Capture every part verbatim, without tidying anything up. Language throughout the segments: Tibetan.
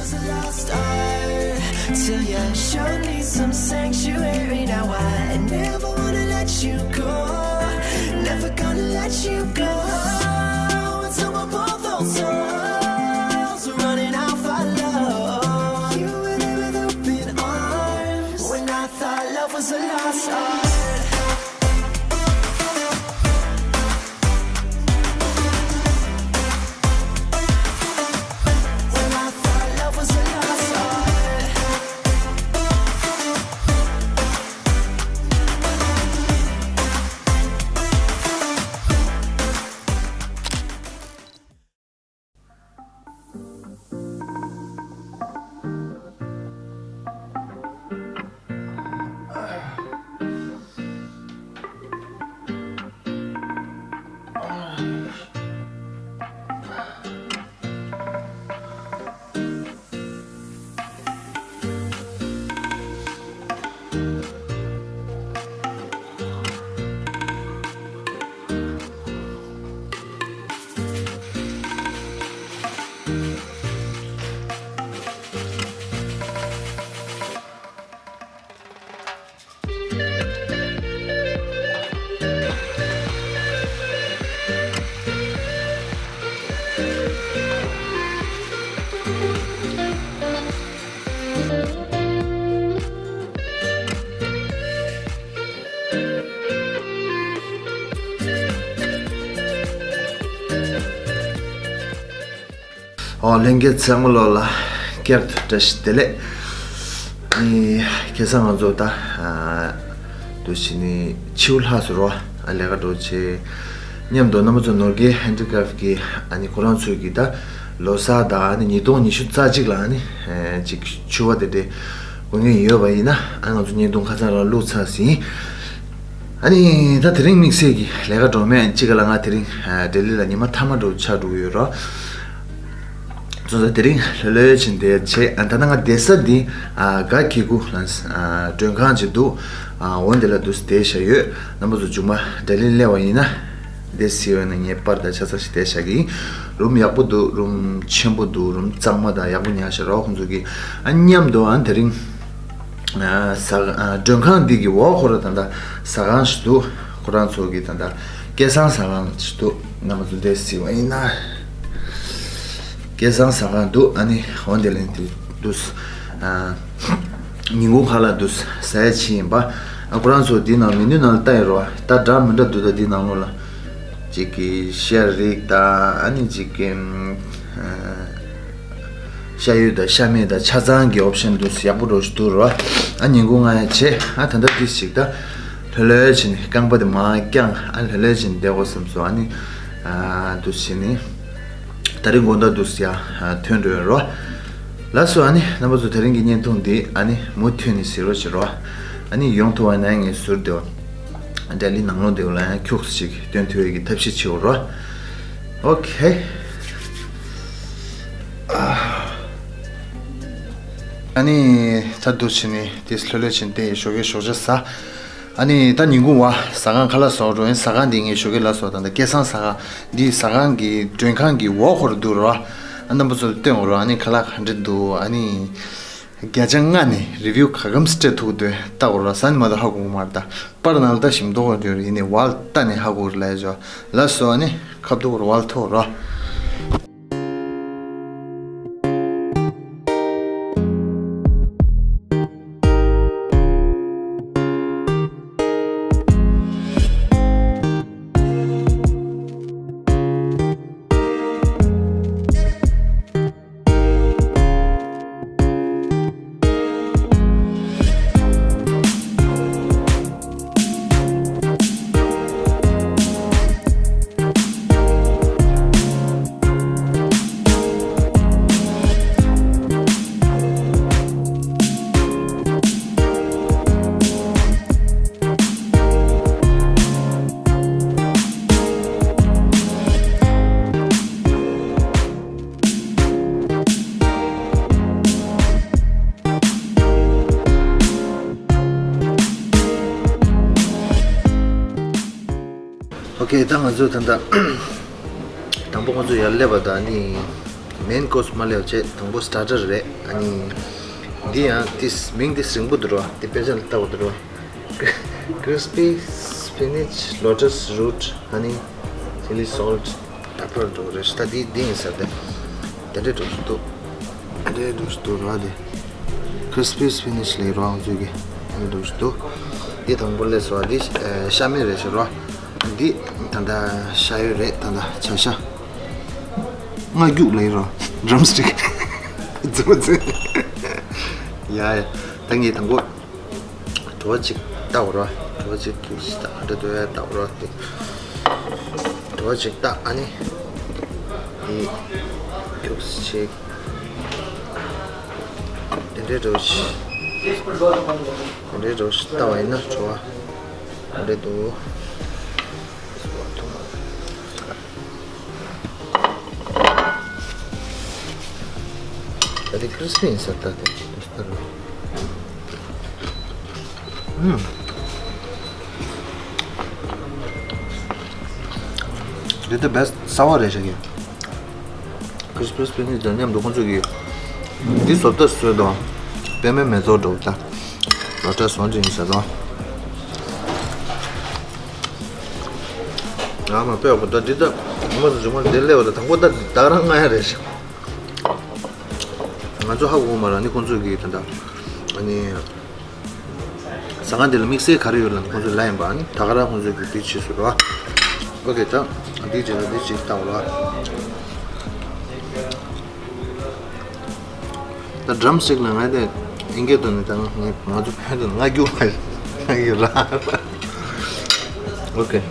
Lost art till you show me some sanctuary. Now I never wanna let you go, never gonna let you go. Until we're both old souls running out for love. You were there with open arms when I thought love was a lost art. ཨོ་ལྷན་རྒྱས་ཚང་མ་ལོ་ལ་བསྐྱར་དུ་བཀྲ་ཤིས་བདེ་ལེགས། ཨེ་ཁ་སང་ང་ཚོ་ད་ཨ་དུ་ཕྱི་ནི་ཕྱི་པོ་ལྷག་སོང་རོ། ཨ་ལས་ཀ་འགྲོ་ཆེ་མཉམ་དུ་རྣམ་པ་ཚོ་ནོར་གྱི་ཧན་ཌི་ཀ་རབ་ཀྱི་ཨ་ནི་ཁོ་རང་ཚོའི་གི་ད་ལོ་གསར་དང་ཨ་ནི་ཉིས་སྟོང་ཉི་ཤུ་རྩ་གཅིག་ལ་ཨ་ནི་ཨེ་ཅིག་ཕྱུ་པ་དེ་འདྲའི་དགོས་ངེས་ཡོད་པ་ཡིན་ན་ཨ་ང་ཚོ་བརྙན་ཐུང་ཁ་སང་རང་བླུགས་ཚར་ཟིན། ཨ་ནི་ད་དེ་རིང་དམིགས་བསལ་གྱི་ལས་ཀ་འགྲོ་མེད་གཅིག་ག་ལ་ང་དེ་རིང་ཨ་ལྡི་ལི་ལ་ཉི་མ་མཐའ་མ་འགྲོ་ཆགས་འགྲོ་གི་ཡོད་རོ། སོང་ཙང་དེ་རིང་ལྷོད་ལྷོད་བྱས་བསྡད་བྱས། ཨ་ད་ནང་ང་བསྡད་ས་འདི་ཨ་ག་གི་གུ་ལ་ཨ་མགྲོན་ཁང་ཅིག་འདུག་ཨ་འོ་འདི་ལ་འདུག་བསྡད་བཞག་ཡོད། རྣམ་པ་ཚོ་མཇུག་མ་ལྡི་ལི་སླེབས་པ་ཡིན་ན་བསྡད་སྲིད་པ་ཡིན་ན་ངས་པར་དང་ཆ་ཚང་ཞིག་བསྡད་བཞག་གི་ཡིན། རུམ་ཡག་པོ་འདུག་རུམ་ཆེན་པོ་འདུག་རུམ་གཙང་མ་དང་ཡག་པོ་ཉར་བཞག་རོགས་ཁོང་ཚོ་གི། ཨ་མཉམ་དུ་ཨ་དེ་རིང་ཨ་ཟ་ཨ་མགྲོན་ཁང་འདི་གི་འོག་ཁོ་ར་ད་ལྟ་ཟ་ཁང་ཞིག་འདུག་ཁོ་རང་ཚོ་གི་ད་ལྟ་སྐལ་བཟང་ཟ་ཁང་ཞིག་འདུག་རྣམ་པ་ཚོ་བསྡད་སྲིད་པ་ཡིན་ན། སྐལ་བཟང་ཟ་ཁང་འདུག་ཨ་ནི་འོ་འདི་ལན་དེ་འདུག་ཨ་ཉིན་གུང་ཁ་ལ་འདུག་ཟ་ཡ་ཆེ་ཡིན་པ། ཨ་ཁོ་རང་ཚོ་འདི་ནང་མི་ནུ་ནང་ལ་ལྟ་ཡི་རོ། ད་འདྲ་མི་འདྲ་འདུག་ད་འདི་ནང་ལོགས་ལ་ཅིག་གི་ཤ་རིགས་དང་ཨ་ནི་ཅིག་གི་ཨ། ཤ་ཡོད་དང་ཤ་མེད་དང་ཆ་ཚང་གི་ཨོབ་ཤན་འདུག་ཡག་པོ་འགྲོ་ཞིག་འདུག་རོ། ཨ་ཉིན་གུང་ང་ཡ་བྱས་ཨ་ད་ལྟ་ཏིས་ཞིག་ད་ལྷོད་ལྷོད་བྱས་ནས་རྐང་པ་དེ་མར་བརྐྱངས་ཨ་ལྷོད་ལྷོད་བྱས་ནས་བསྡད་དགོས་བསམ་སོང་། ཨ་ནི་ཨ་འདུག་བྱས་ནས་ད་རིང་དགོང་དག་འདུག་ཡ་ཐོན་འགྲོ་ཡོད་རོ། ལགས་སོ། ཨ་ནི་རྣམ་པ་ཚོ་དེ་རིང་གི་བརྙན་ཐུང་འདི་ཨ་ནི་མུ་མཐུད་ནས་གཟིགས་རོགས་བྱེད་རོ། ཨ་ནི་ཡོང་ཐུབ་པ་ན་ངས་ཟུར་དེ་བ་ལྡི་ལི་ནང་ལོགས་དེ་བ་ལ་ཡང་ཁྱུག་ཅིག་སྟོན་ཐུབ་ཡས་ཀྱི་ཐབས་ཤེས་བྱེད་འོ་རོ། ཨོ་ཁེ། ཨ་ནི་ད་འདུག་བྱས་ནས་དེ་ལྷོད་ལྷོད་བྱས་ནས་དེ་ཞོགས་ཀས་ཞོགས་ཇ་ཟ། ཨ་ནི་ད་ཉིན་གུང་བ་ཟ་ཁང་ཁ་ལག་བཟོ་འགྲོ་ཡིན། ཟ་ཁང་འདི་ངས་ཞོགས་ཀས་ལ་བཟོ་དང་ད་སྐལ་བཟང་ཟ་ཁང་འདི་ཟ་ཁང་གི་མགྲོན་ཁང་གི་འོག་ཁོ་ར་འདུག་རོ། ཨ་རྣམ་པ་ཚོ་ལ་སྟོན་འོ་རོ། ཨ་ནི་ཁ་ལག་ག་འདྲ་འདུག་ཨ་ནི་བརྒྱ་ཆ་ལྔ་ནས་རི་བིའུ་ག་གམ་སྤྲད་ཐུབ་འདོད་ལྟ་འོ་རོ། ཟ་ནི་མ་གཏོགས་ཧ་གོ་གི་མ་རེད། ད་པར་ནང་ལ་ལྟ་ཞིམ་མདོག་ག་འདྲ་ཡིན་ནི་བལ་ལྟ་ནས་ཧ་གོ་རེད་ལབ་ཡ་ཅོ། ལགས་སོ། ཨ་ནི་ཁ་བསྡུ་བར་བལ་ཐོག་རོ། ཨོ་ཁེ། ད་ང་ཚོ་ད་ལྟ་དང་པོ་ང་ཚོ་ཡར་སླེབས་པ་དང་ནི་ མེན་ཀོར་སི་མ་སླེབས་བྱས་དང་པོ་སི་ཊར་ཊར་རེད། ཨ་ནི་འདི་ཡང་དེ་མིང་དེ་རིང་པོ་འདུག་རོ། དེ་དཔེ་ཆ་ལ་ལྟ་བ་འདུག་རོ། Crispy spinach lotus root honey chili salt pepper འདུག་རེད། ད་འདི་འདི་ཡིན་ཟེར་ཏེ། དེ་འདྲའི་འདྲ་ཞིག་འདུག་དེ་འདྲའི་འདྲ་ཞིག་འདུག་རོ། དེ་Crispy spinach ལབ་རོ། ང་ཚོས་ཀྱི་དེ་འདྲ་འདྲ་ཞིག་འདུག་དེ་དང་པོ་སླེབས་སོང་། དེ་ཤ་མེད་རེད་ཟེར་རོ། འདི་ད་ལྟ་ཤ་ཡོད་རེད། ད་ལྟ་བྱ་ཤ། སྔ་རྒྱུག་ལབ་ཡིན་རོ། ཌམ་སི་ཊིག་ཙི་མ་ཙི། ཡ་ཡ། ད་ངས་དང་པོ་བྲོ་བ་གཅིག་བཏགས་རོ། བྲོ་བ་གཅིག་གིས་ད་འདྲ་འདུག་ཡ། བཏགས་རོ། དེ་བྲོ་བ་གཅིག་བཏགས། ཨ་ནི་དེ་རྒྱུགས་ཅིག་དེ་འདྲའི་འདྲ་ཞིག་དེ་འདྲའི་འདྲ་ཞིག་བཏགས་པ་ཡིན་ན་བྲོ་བ་དེ་འདྲ་འདུག་ད་དེ་ཀི་རི་སི་པི་ཡིན་ས། ད་དེ་དེ་ལྟར་རོ། ཨུམ། འདི་ད་བེ་སི་ཊི་གསར་པ་རེད་ཤག་གི། ཀི་རི་སི་པི་སི་པི་ནི་དང་མཉམ་དུ་ཁོང་ཚོ་གི་འདི་བཟོ་ལྟ་བཟོས་དང་། པད་མའི་མེ་ཏོག་འདྲ་བོ་ད། རོ་ཊ་སོང་ཅིག་ཡིན་ས་དང་། ཨ་མ་དཔེ་ཡག་པོ། ད་འདི་ད་ང་མ་སུ་ཇུ་མ་འདི་སླེབས་པ་ད་དང་པོ་ད་ད་ག་རང་ང་ཡ་རེད་ཤག་ང་ཚོ་ཧ་གོ་མ་ར་ནི་ཁོང་ཚོ་གི་ད་ད་ཨ་ནི། ཟ་ཁང་འདི་ལ་དམིགས་བསལ་ག་རེ་ཡོད་ལབ་ན་ཁོང་ཚོས་ལབ་ཡིན་པ། ཨ་ནི་ད་ག་རང་ཁོང་ཚོས་ཀྱི་འདི་བྱེད་ཟེར་བ། ཨོ་ཀེ། ད་འདི་བྱེད་ལ་འདི་བྱེད་བཏང་བ། ད་ཌམ་སི་ཊིག་ལ་ང་དེ་ཨིན་སྐད་ཐོག་ནས་ད་ང་ང་ཚོ་ཕན་ཐོགས་ང་རྒྱུག་མ་ང་ཡི་ར། ཨོ་ཀེ།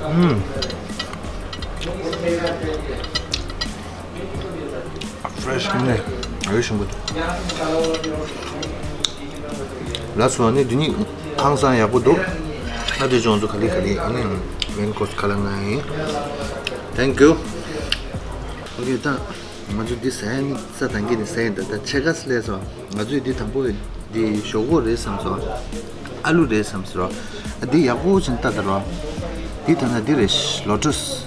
ཨུམ། ཕི་རེ་ཤི་ནས་ཨ་ཡོད་ཞིམ་པོ་འདུག་ལགས་སོ། ནི་འདི་ནི་ཧང་སང་ཡག་པོ་འདུག་ཨ་དེ་ཅོང་ཚོ་ག་ལེ་ག་ལེ། ཨ་ནི་མེན་ཀོར་སི་ཁ་ལག་ང་ཡིན། Thank you. ཨོ་ཀེ། ད་ང་ཚོ་འདི་ཟ་ཡ་ནི་ས་དང་གི་ནི་ཟ་ཡ་ད་ད་ཆེ་ག་སི་ལས་སོ། ང་ཚོས་འདི་དང་པོ་འདི་ཞོག་ཁོག་རེད་བསམ་སོང་། ཨ་ལུ་རེད་བསམ་སོང་། ཨ་འདི་ཡག་པོ་ཅིག་ལྟ་ད་རོ། འདི་ད་ན་འདི་རེད། ལོ་ཊ་སི།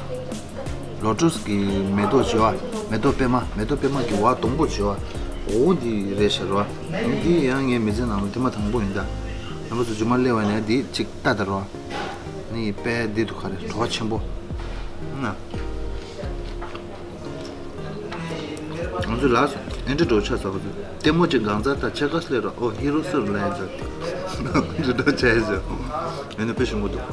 ལོ་ཊ་སི་གི་མེ་ཏོག་བྱེད་པ། མེ་ཏོག་པད་མ། མེ་ཏོག་པད་མ་གི་འོ་སྡོང་པོ་བྱེད་པ། འོ་འདི་རེད་ཤག་རོ། འདི་ཡང་ངའི་མི་ཚེ་ནང་ལ་དེ་མ་དང་པོ་ཡིན་ད། རྣམ་པ་ཚོ་རྗེས་མ་སླེབས་པ་ནས་འདི་ཅིག་ལྟ་ད་རོ། ནི་དཔེ་འདི་འདུག་ག་རེ་བྲོ་བ་ཆེན་པོ། ང་ཚོ་ལགས་སོ། ཨེ་འདྲ་འགྲོ་ཆ་ཟ་ག་ཚོད་ལྟད་མོ་ཅིག་གང་ཚ་ད་ཆེ་ག་སླེ་རོ། ཨོ་ཧི་རོ་སུ་རུ་ལ་ཡ་ཛ་འདི་འགྲོ་ཆ་ཡ་ཟ། ཨེ་ནི་དཔེ་ཞིམ་པོ་འདུག་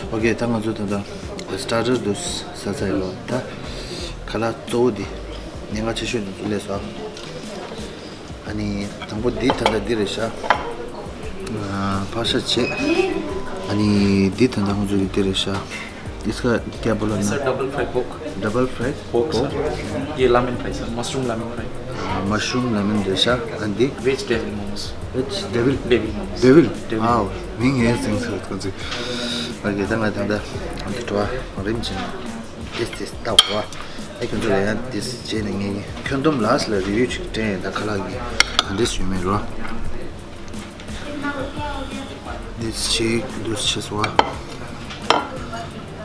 ཨོ་ཀེ། ད་ང་ཚོ་ད་ལྟ་སི་ཊར་ཊར་དུ་ཟ་ཚར་ཡོད། ད་ཁ་ལག་གཙོ་བོ་འདི་ཉེན་ཁ་ཆེ་ཤོས་འདི་ཚོ་སླེབས་སོང་། ཨ་ནི་དང་པོ་འདི་ད་ལྟ་འདི་རེད་ཤག་ཨ་ཕག་ཤ་བྱས། ཨ་ནི་འདི་ད་ལྟ་ཁོང་ཚོ་གི་འདི་རེད་ཤག Iska kya bola na? Sir, double fry pork. Double fried pork, pork. Sir. Ye lemon fry, sir. Mushroom lemon fry. Ah, mushroom lemon རེད་ཤག་ཨ་འདི། Veg devil momos. Veg devil? Devil momos. Devil? Devil. Wow. མིང་ངའི་སེམས་སུ་ཁོང་ཚོས། ཨོ་ཀེ། ད་ང་ད་ལྟ་ཨ་འདི་བྲོ་བ་རིམ་བཞིན་ཏེས་ཏེས་ལྟ་བ། ཨེ་ཁྱོད་ཚོ་ལ་ཡང་ཏེས་བྱས་ནས་ངས་ཁྱོན་བསྡོམས་ལ་སི་ལ་རི་བིའུ་ཅིག་སྤྲད་ཡིན། ད་ཁ་ལག་གི་ག་འདྲས་ཡོད་མེད་རོ། འདི་ཞིག་འདུག་ཆེ་སོ།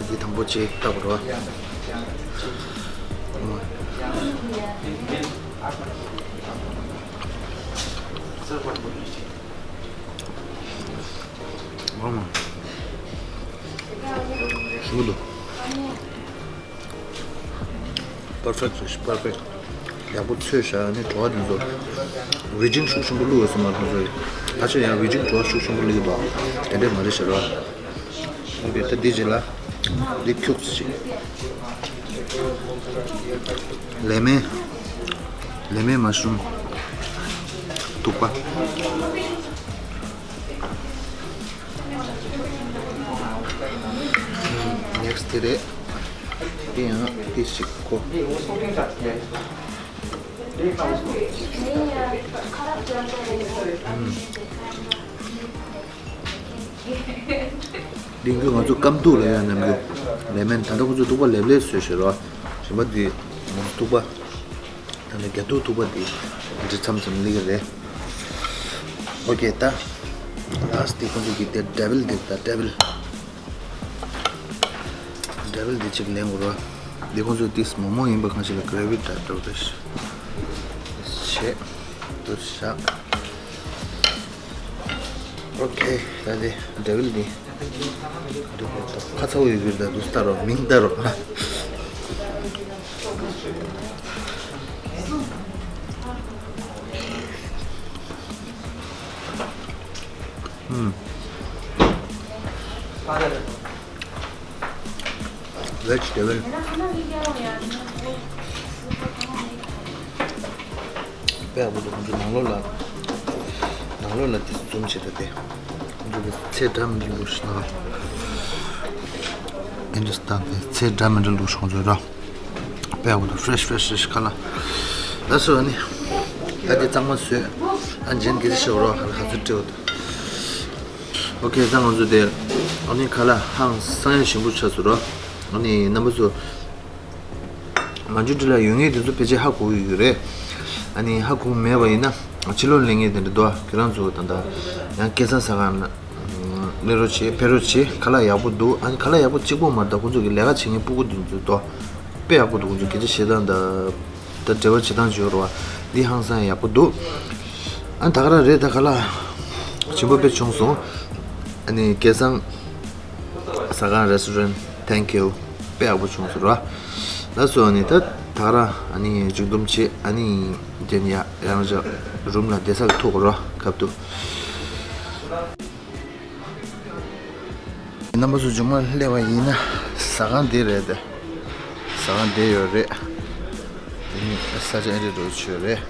འདི་དང་པོ་ཅིག་ལྟ་བུ་རོ། ཞིམ་པོ་འདུག Perfect རེད། Perfect. ཡག་པོ་ཚོས་བཞག་ནས་བྲོ་བ་དེ་ཚོ་ཝེ་ཇིང་ཤུགས་ཆེན་པོ་བླུགས་ཡོད་ས་མ་རེད། ཁོང་ཚོས་ད་ཆ་ཡང་ཝེ་ཇིང་བྲོ་བ་ཤུགས་ཆེན་པོ་བླུགས་ཡོད་པ་དེ་འདྲས་མ་རེད་ཤག་ར། ཨོ་ཀེ། ད་འདི་རྗེས་ལ་འདི་ཁྱུག་ཙམ་ཅིག་ལེ་མོན། ལེ་མོན་མ་ཤུ་རུམ། ཐུག་པ། ནེག་སི་ཊི་དེ་རེད། དེ་ཡང་དེ་ཞིག་གོ། འདི་གུ་ང་ཚོ་སྐམ་ཐུག་ལ་ཡང་ནམ་རྒྱུན་ལེ་མན། ད་ལྟ་ཁོ་ཚོ་ཐུག་པ་ལེབ་ལེབ་བཟོས་བཞག་རོ། གཞན་པ་འདི་ང་ཚོ་ཐུག་པ། ད་ནི་རྒྱ་ཐུག་ཐུག་པ་འདི་འདི་མཚམས་མཚམས་སླེབས་ཀྱི་རེད། ཨོ་ཀེ། ད་ལཱ་སི་ཊི་འདི་ཁོ་ཚོ་གི་དེ་ཌ་བལ་འདི། ད་ཌ་བལ། ཌ་བལ་འདི་གཅིག་ལེན་དགོས་རོ། འདི་ཁོ་ཚོ་ཏིས་མོག་མོག་ཡིན་པ་གང་ཞིག་ལ་གྷ་རེ་ཝི་ཊའིབ་འདྲ་པོ་རེད། བྱས། དུ་བཞག་ཨོ་ཀེ། ད་དེ་ཌ་བལ་འདི། འདི་ཁ་ཚ་བོ་ཡོད་ཀྱི་རེད། ད་འདུག་ལྟ་རོགས། མིང་ལྟ་རོགས། ཨུམ། ཝེ་ཇི་ཊེ་བལ། དཔེ་ཡག་པོ་འདུག་ཁོང་ཚོ་ནང་ལོགས་ལ། ནང་ལོགས་ལ་དེ་འཛུམ་བྱེད་ད་དེ། ཁོང་ཚོ་གི་ཚེ་འདྲ་མི་འདྲ་ལུགས་ཤིག་ན། ཨིན་ཌི་སི་ཊན་དེ་ཚེ་འདྲ་མི་འདྲ་ལུགས་ཤིག་ཁོང་ཚོ་ར། དཔེ་ཡག་པོ་འདུག་ཕི་རེ་ཤི་ཕི་རེ་ཤི་ཁ་ལག་ལ་སོ་ནི། ད་དེ་གཙང་མ་བཟོས། ཨ་ཇེན་གི་ཤོག་རོ། ཧ་ལ་ཧ་ཚུར་སྤྲེའུ་དུ། ཨོ་ཀེ། ད་ང་ཚོ་དེ་ཨ་ནི་ཁ་ལག་ཧང་སང་ཡ་ཞིམ་པོ་ཆགས་སོང་རོ། ཨ་ནི་རྣམ་པ་ཚོ། མ་འཇུ་འདི་ལ་ཡོད་མཁན་དེ་ཚོ་ཕལ་ཆེར་ཧ་གོ་གི་ཡོད་རེད། ཨ་ནི་ཧ་གོ་མེད་པ་ཡིན་ན་ཕྱི་ལོགས་ལེན་མཁན་དེ་འདྲ་འདུག་ཁྱེད་རང་ཚོ་ད་ལྟ་ཡང་སྐལ་བཟང་ཟ་ཁང་ན་སླེབས་རོགས་བྱེད། ཕེབས་རོགས་བྱེད། ཁ་ལག་ཡག་པོ་འདུག་ཨ་ནི་ཁ་ལག་ཡག་པོ་གཅིག་པོ་མ་རེད། ད་ཁོང་ཚོ་གི་ལས་ཀ་བྱེད་མཁན་སྤུ་གུ་དེ་ཚོ་འདུག་དཔེ་ཡག་པོ་འདུག་ཁོང་ཚོ་སྐད་ཆ་བཤད་སྟངས་དང་། ད་འབྲེལ་བ་བྱེད་སྟངས་བརྗོད་རོགས། འདི་ཧང་སང་ཡག་པོ་འདུག་ཨ་ད་ག་རང་རེད། ད་ཁ་ལག་ཆེན་པོ་དཔེ་བྱུང་སོང་། ཨ་ནི་སྐལ་བཟང་ཟ་ཁང་རེ་སི་ཊོ་རེན་ཊི། ཐེང་ཀིའུ། དཔེ་ཡག་པོ་བྱུང་སོང་ར། ལགས་སོ། ཨ་ནི་ད་ད་ག་རང་ཨ་ནི་མཇུག་སྡོམ་བྱེད། ཨ་ནི་དེ་ནི་ཡ་རང་ཅག་རུམ་ལ་བསྡད་ས་གི་ཐུག་རོ་ཁབ་ཏུ། རྣམ་པ་ཚོ་མཇུག་མ་སླེབས་པ་ཡིན་ན་ཟ་ཁང་འདི་རེད་དེ། ཟ་ཁང་འདི་ཡོད་རེད། དེ་ནི་ས་ཆ་ཨེ་འདྲ་འགྲོ་ཆོད་རེད།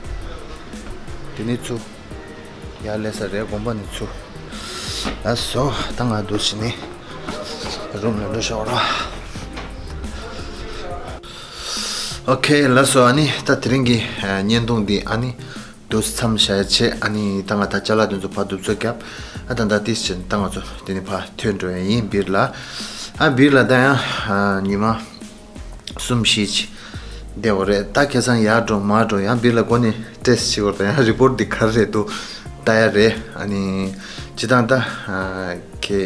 དེ་ནི་ཚུ་ཡར་སླེབས་ས་རེད། དགོན་པ་ནི་ཚུ། ལགས་སོ། ད་ང་འདུག་བྱས་ནས་རུམ་ལ་འགྲོ་ཤོག་ར། ཨོ་ཁེ། ལགས་སོ། ཨ་ནི་ད་དེ་རིང་གི་ཨ་བརྙན་ཐུང་འདི་ཨ་ནི་འདུག་མཚམས་བཞག་བྱས། ཨ་ནི་ད་ང་ད་ཅ་ལག་དེ་ཚོ་ཕར་གདུབ་ཚོད་བརྒྱབ། ཨ་ད་ད་ཏིས་བྱས་ནས་ད་ང་ཚོ་དེ་ནི་ཕར་ཐོན་འགྲོ་ཡ་ཡིན་སྦིར་ལ། ཨ་སྦིར་ལ་ད་ཡང་ཨ་ཉི་མ་གསུམ་བཞི་ཅིག་བསྡད་པ་རེད། ད་ཁ་སང་ཡར་འགྲོ་མར་འགྲོ་ཡང་སྦིར་ལ་སྒོ་ནས་ཊེ་སི་ཊི་བྱེད་དགོས་རེད། ད་ཡང་རི་པོ་ཊི་འདི་ག་རེ་རེད་འདུག་ལྟ་ཡ་རེད། ཨ་ནི་སྤྱིར་བཏང་ད་ཨ་ཁེ་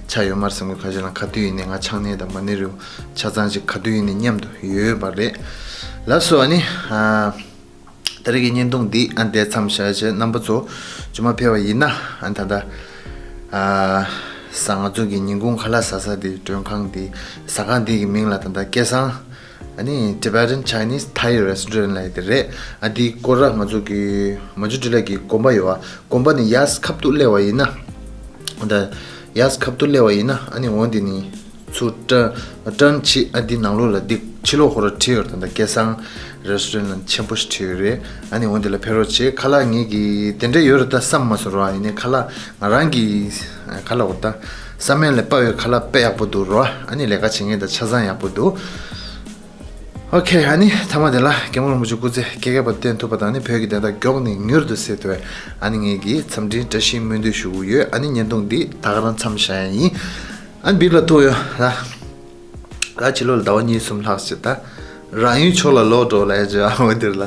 ཆ་ཡོད་མ་རེད་བསམ་གི། ཁ་ཤས་ལ་ག་དུས་ཡིན་ནའི་ང་ཆང་ནས་ད་མ་ནེ་རུ་ཆ་ཚང་ཅིག་ག་དུས་ཡིན་ནའི་མཉམ་དུ་ཡོད་པ་རེད། ལགས་སོ། ཨ་ནི་ཨ་ད་རེས་ཀྱི་བརྙན་ཐུང་འདི་ཨ་འདི་མཚམས་བཞག་བྱས། རྣམ་པ་ཚོ་མཇུག་མ་ཕེབས་པ་ཡིན་ན་ཨ་ད་ད་ཨ་ས་ང་ཚོ་གི་ཉིན་གུང་ཁ་ལག་ཟ་ས་འདི་མགྲོན་ཁང་འདི་ཟ་ཁང་འདི་གི་མིང་ལ་ད་ད་སྐལ་བཟང་ཨ་ནི་Tibetan Chinese Thai Restaurant ལབ་ཡ་དེ་རེད། ཨ་འདི་སྐོར་ར་ང་ཚོ་གི་མ་ཇུ་འདི་ལ་གི་དགོན་པ་ཡོད་ཨ། དགོན་པ་ནི་ཡར་ཁ་ཐུག་སླེབས་པ་ཡིན་ན། ད་ཡར་ཁ་ཐུག་སླེབས་པ་ཡིན་ན་ཨ་ནི་འོ་འདི་ནི་ཚུར་ཊར་ཊརན་བྱེད། ཨ་འདི་ནང་ལོགས་ལ་འདི་ཕྱི་ལོགས་ཁོ་ར་བྲིས་ཡོད་རེད། ད་ལྟ་སྐལ་བཟང་རེ་སི་ཊོ་རེན་ཊི་ལབ་ཆེན་པོ་ཞིག་བྲིས་ཡོད་རེད། ཨ་ནི་འོ་འདི་ལ་ཕེབས་རོགས་བྱེད། ཁ་ལག་ངེད་ཀྱི་དེ་འདྲ་ཡོད་རེད་ད་བསམ་མ་སོང་ར། ཡིན་ནའི་ཁ་ལག་ང་རང་གི་ཁ་ལག་འོ་ད་བསམ་ཡས་ལས་དཔའ་བའི་ཁ་ལག་དཔེ་ཡག་པོ་འདུག་ར། ཨ་ནི་ལས་ཀ་བྱེད་མཁན་དང་ཆ་ཚང་ཡག་པོ་འདུག་ཨོ་ཁེ། ཨ་ནི་མཐའ་མ་དེ་ལ་རྒྱལ་བ་རིན་པོ་ཆེ་སྐུ་ཚེ་བསྐལ་བརྒྱ་བར་བརྟན་ཐུབ་པ་དང་ནི་བོད་ཀྱི་བདེན་མཐའ་མགྱོགས་ནས་མྱུར་དུ་གསལ་ཐུབ་པའི་ཨ་ནི་ངེད་ཀྱིས་འཚམས་འདྲིའི་བཀྲ་ཤིས་སྨོན་འདུན་ཞུ་གི་ཡོད། ཨ་ནི་བརྙན་ཐུང་འདི་ད་ག་རང་མཚམས་བཞག་ཡ་ཡིན། ཨ་ནི་སྦིར་ལ་ཐུག་ཡོད་ལ། ད་ཕྱི་ལོགས་ལ་ཟླ་བ་གཉིས་གསུམ་ལྷག་ཅིག་ད་རང་ཡུལ་ཕྱོགས་ལ་ལོག་འགྲོ་ལ་ཡ་ཅིག་ཨ་འོ་འདིར་ལ།